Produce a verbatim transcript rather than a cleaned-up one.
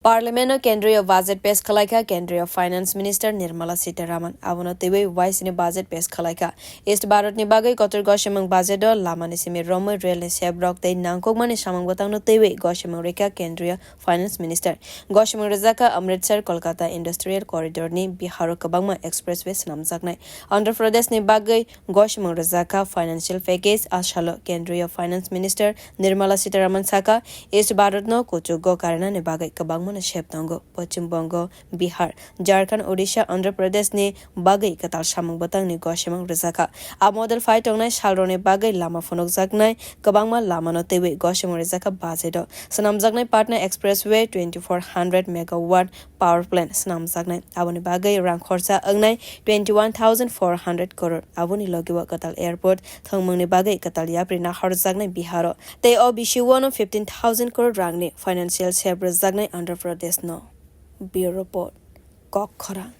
Parliament-o kendriya budget pesh khwlaikha kendriya Finance Minister Nirmala Sitharaman. Abono twiwi waisini budget pesh khwlaikha. East Bharat-ni bagwi kotor gosemung budget-o lamani simi romwi rail-ni sebrok tei nangkukmani samung bwtangno twiwi gosemung rikha kendriya Finance Minister. Gosemung rwjakha Amritsar Kolkata Industrial Corridor-ni Bihar-o kwbangma expressway swnamjaknai. Andhra Pradesh-ni bagwi gosemung rwjakha financial package. A salo kendriya Finance Minister Nirmala Sitharaman sakha, East Bharat-no kuchugo karinani bagwi kwbangmano sep tongo. Poschim Bongo, Bihar, Jharkhand, Odisha, Andhra Pradesh-ni bagwi kwtal samung bwtangni gosemung rwjakha. A model phai tongnai salrokni bagwi lama phunukjaknai kwbangma lamano twiwi gosemung rwjakha budget-o. Swnamjaknai Patna Expressway, twenty-four hundred megawatt power plant swnamjaknai. Aboni bagwi rang khorsa wngnai twenty-one thousand four hundred crore. Aboni logi-o kwtal airport thwngmungni bagwi kwtal yapri nahorjaknai Bihar-o. Tei o bisio-no fifteen thousand crore rangni financial sep rwjaknai Andhra Pradesh-no. Bureau Report, Kok Khorang.